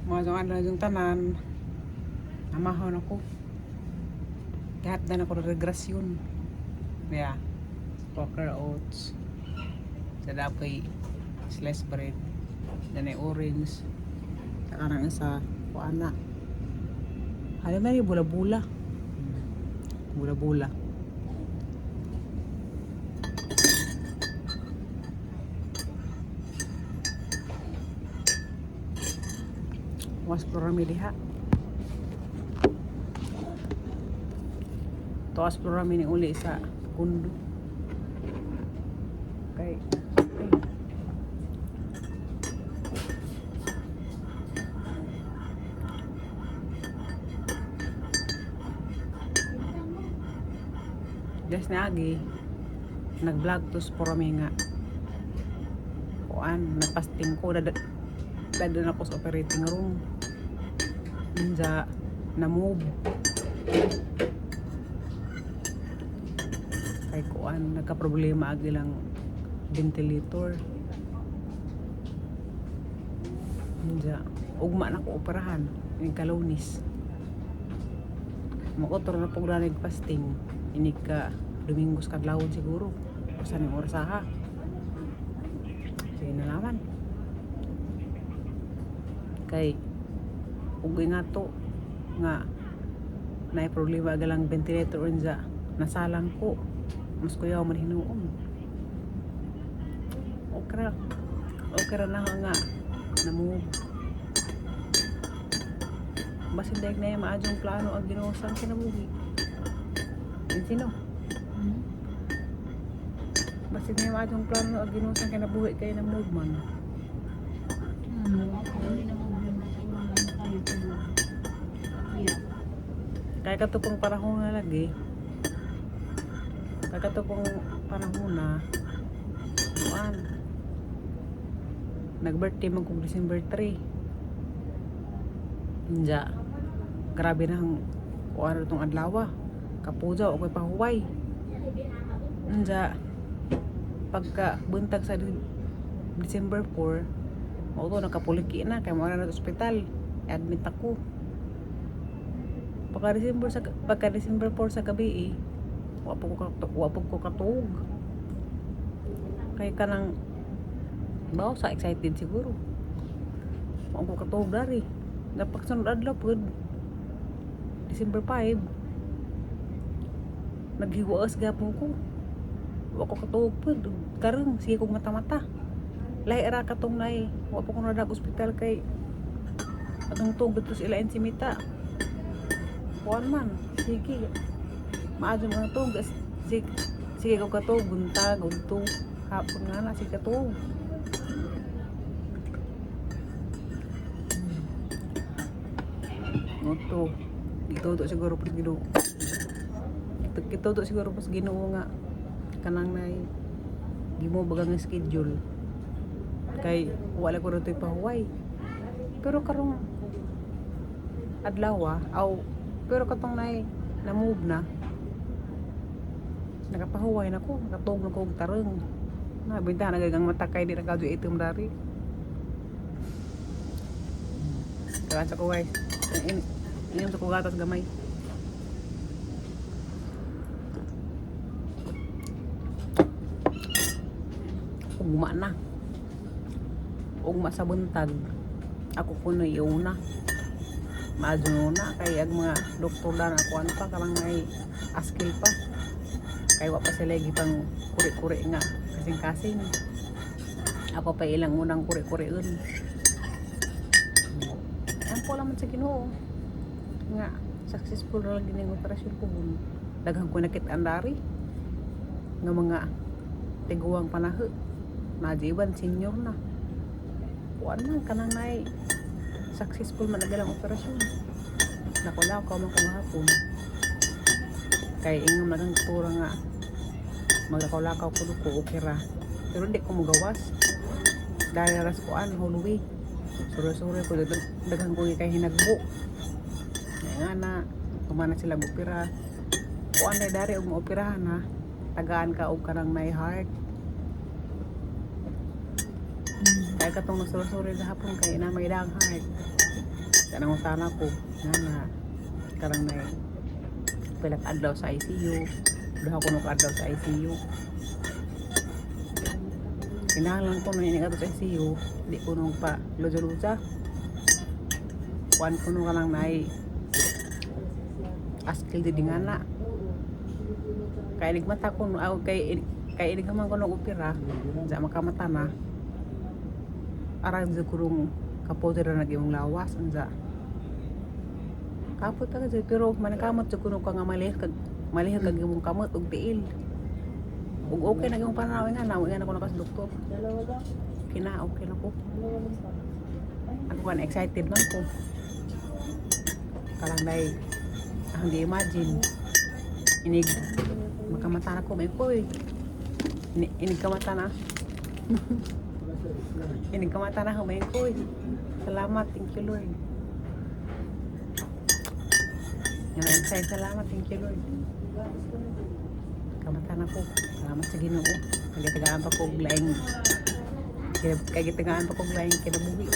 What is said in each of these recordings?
Mga ano yung tanan. Namahon ako. Lahat na ako regresyon. Yeah. Quaker oats. Sa dapoy sliced bread. Then ay orange. Saka ng isa, kuan na. Ano man yung bula-bula. Bula-bula. Was programa diha. Tuas programa ni uli sa kundo. Kay ay. Just na agi nag-vlog to sa porami nga kuan nagpasting ko dada dada na ko sa operating room ninja na move kay kuan nagka-problema ag ilang ventilator ninja ugma na ko operahan ini kalunis Makotor na pong lanig fasting. Inig ka Domingos kadlawon siguro. Usa ning oras ha. Sige na naman. Kay ug nga to nga naay problema agalang ventilator unja nasalang ko mas kuyaw man hinuon. Okay ra. Okay ra na nga na-move. Basin dahil na yung maadyong plano ang Ginoo sa kinabuhi. Yun sino? Basin na yung maadyong plano ang Ginoo sa kinabuhi kay na move man. Ano, ako hindi na mag-vlog sa unang ano tayo tulog. Yeah. Kaya kato pong panahon na lagi. Kaya kato pong panahon na kuan. Nag-birthday man kong December 3. Inja. Grabe na ang kuan na tong adlaw. Kapujaw ako'y pahuway. Inja. Pagka buntag sa December 4, mao to nakapuliki na kay mo na sa ospital. Admit ako. Pagka December 4 sa gabi eh, wa po ko katuog. Kay kanang bawo sa excited siguro. Wa ko katuog dari. Napagsunod adlaw pud December 5. Naghiwaas gapon ko. Wa ko katuog pud. Karon sige kog mata-mata. Lahi ra katong nay. Wa po ko nadag ospital kay atong tugod to sa ilain si Mita. Kuan man, sige. Maadyo mo na to. Sige, sige ko kato, buntag, udto. Hapon nga na, sige kato. Ngoto. Gituto siguro pas Ginoo. Gituto siguro pas Ginoo nga kanang nay gimo baga nga schedule. Kay wala ko rito pahuway. Pero karong adlaw aw pero katong nay na move na nakapahuway na ko nakatog na ko og tarong na binta na gagang mata kay di na kadyo itom dari Kawan sa kuway. Inom sa kugatas gamay. Ugma na. Ugma sa buntag. Ako kuno iuna. Maadyo na kay ang mga doktor na ako ano pa karang may askil pa. Kay wa pa sila gipang kuri-kuri nga kasing-kasing. Ako pa ilang unang kuri-kuriun. Ang po man sa Ginoo nga successful ra lagi ning operasyon ko. Daghan ko nakit-an dari nga mga tiguang panaho. Najiban senior na. Kuan man kanang nay successful man ang operasyon. Nakula ko man kung hapon. Kay ingam na kang tura nga maglakaw-lakaw ko ko okay ra. Pero di ko mugawas. Dahil ras kuan hallway. Suro-suro ko daghan ko kay hinagbo. Kaya nga na kumana sila opera. Kuan na dari og maoperahan ha. Tagaan ka og kanang may heart. Kaya katong nagsuro-suro gahapon kay na may dang heart. Sa nangutana ko nga na karang na pila ka adlaw sa ICU. Duha ko ka adlaw sa ICU. Kinahanglan ko nung ini sa ICU, di ko nung pa luja-luja. Kuan ko nung kanang naay askil di nga na. Kay inig mata ko no, aw, kay kay inig man ko nung opera, sa makamata na. Arang sa kurong kapote ra nag imong lawas unsa. Kapot ta kasi pero mankamot sa kuno ka nga malihok kag imong kamot ug tiil. Ug okay na imong pananaw nga na, nga na ko nakas doktor. Dalawa lang. Kina okay na ko. Dalawa lang pa. Ako kan excited man ko. Karang day ang di imagine inig makamata na ko may ko eh. Inig kamata na. Inig kamata na ko may ko eh. Salamat, thank you Lord. Yan ang excited. Salamat, thank you Lord. Kamata na ko. Salamat sa Ginoo. Kagitagaan pa ko og laing kagitagaan pa ko og laing kinabuhi.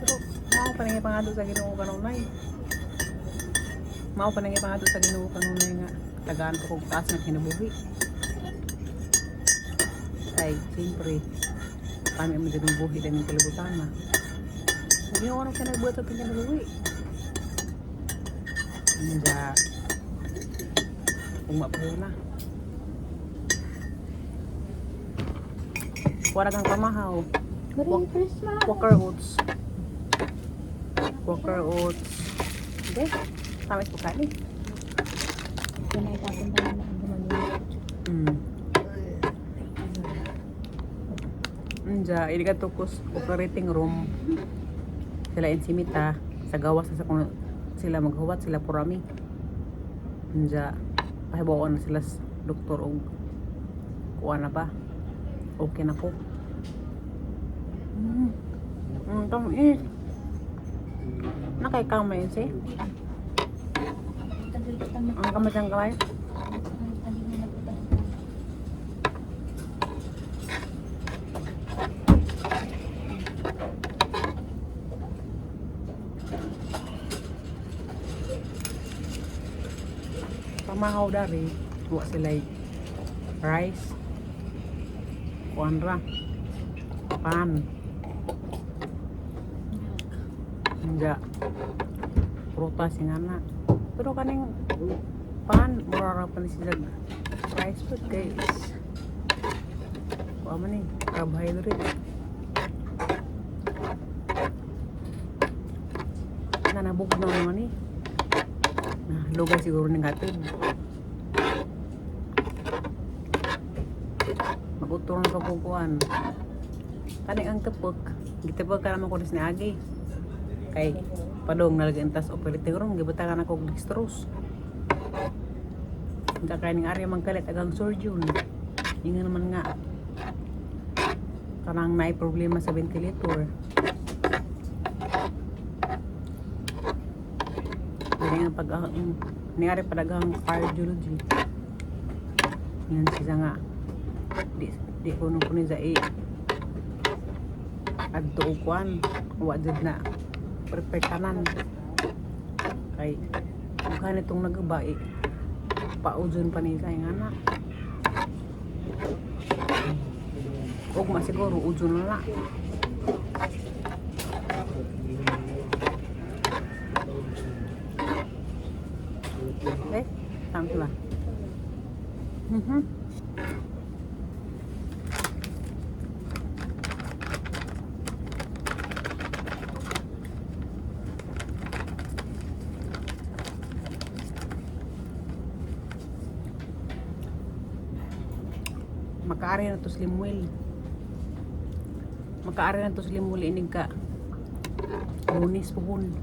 Pero mao pa nang ipangado sa Ginoo kanunay. Mao pa nang ipangado sa Ginoo kanunay nga tagaan pa kog taas nga kinabuhi. Ay, siyempre, kami ang madalong buhi din ng kalibutan na. Hindi ko anong kinagbuhat sa itong kinabuhi. Hindi. Kung mapuho na. Wala kang pamahaw. Merry Christmas! Quaker Oats. Quaker Oats. Hindi. Tamis po kani. Pinay tapon tayo na ang gumagawa. Unja, ili ka tukos operating room. Sila insimita sa gawas na sa kung sila maghuwat sila purami. Unja, pahibaw na sila sa doktor og kuha na ba? Okay na ko. Tamis. Nakay kamay si. Tagal kita mag- Ang kamay ang kamay. Ang tagal na nagpunta. Pamahaw dari, wa sila rice. Kuan ra. Pan. Unja. Prutas nga na. Pero kaning pan mura ra pa ni sila rice food kay kuha man ni carbohydrate. Nanabog na naman ni. Na lugay siguro ning hatid. Maguturo na pagkukuan. Kani ang tepok. Gitepok ka naman ko ni Agi. Kay padong nalagyan tas operating room gibutangan ako og dextrose. Unta kay ning area man kalit agang surgeon. Ingon naman nga kanang naay problema sa ventilator. Dili nga pag ang ni ari padaghang cardiology. Yan siya nga di di ko nung kunin sa i adto og kuan wa jud na prepare tanan kay mukha nitong nagaba eh paudjon pa ni sa nga na og masiguro udjon na la. Eh, tama ba? Makaari na to Slimwell. Makaari na to Slimwell inig ka. Lunes puhon.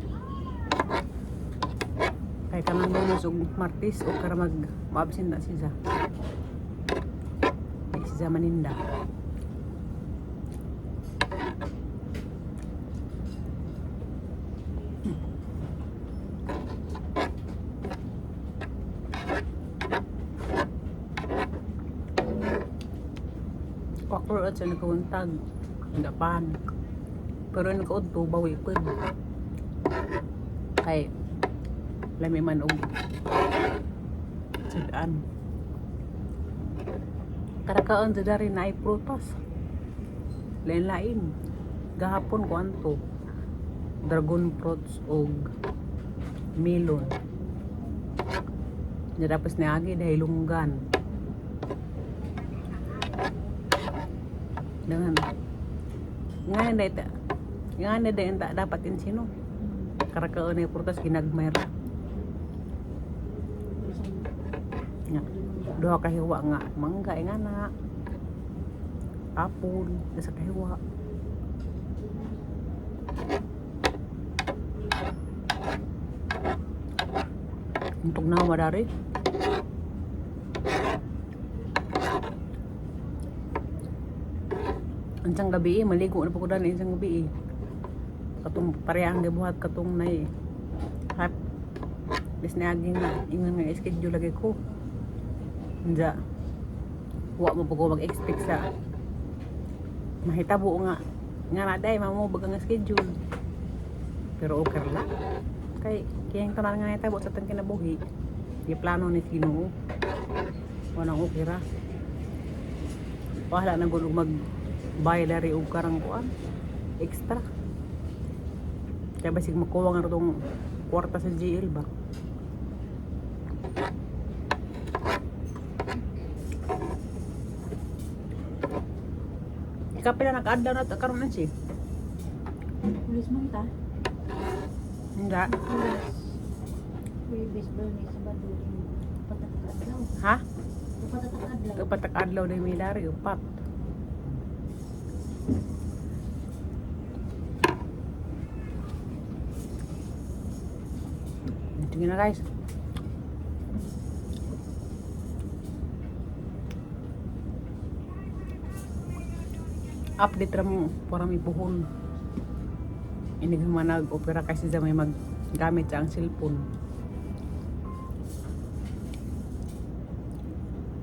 Kay kanang Lunes ug Martes o kara mag maabsent na siya. Di siya maninda. Quaker at sa nagkauntag. Gapan. Pero yung kaudto, bawi pud. Kay lami man og sudan. Karakaon sa dari na ay prutas. Lain-lain. Gahapon ko anto. Dragon fruits og melon. Nya tapos niagi dahil lunggan. Dangan. Nga na ta. Nga na dahil ta dapat insino. Karakaon ay prutas ginagmay ra. Nga. Duha ka hiwa nga mangga nga na. Apple, isa ka hiwa. Untog na madari. Unsang gabi eh, maligo na po ko dani unsang gabi eh. Katong pareha ang gibuhat katong nay. Hap. Bis niagi nga ingon nga schedule lagi ko. Unja. Wa mo po ko mag-expect sa mahitabo nga nga na day mamo baga nga schedule. Pero okay ra. Kay kiyang tanan nga nahitabo sa tang kinabuhi. Di plano ni Ginoo. Wanang okay ra. Wala na gud og mag bayad og karang kuan extra. Kaya basig makuha nga tong kwarta sa GL ba. Ikaw pila nag-adlaw na to karon na siya. Pulis man ta. Hindi. Pulis. Huwebes, Biyernes, Sabado, Linggo. Upat na adlaw. Ha? Upat na adlaw. Upat ka adlaw na may lari, upat. Sige na, guys. Update ra mo para may buhon. Inig man nag-opera kasi sa may maggamit sa ang cellphone.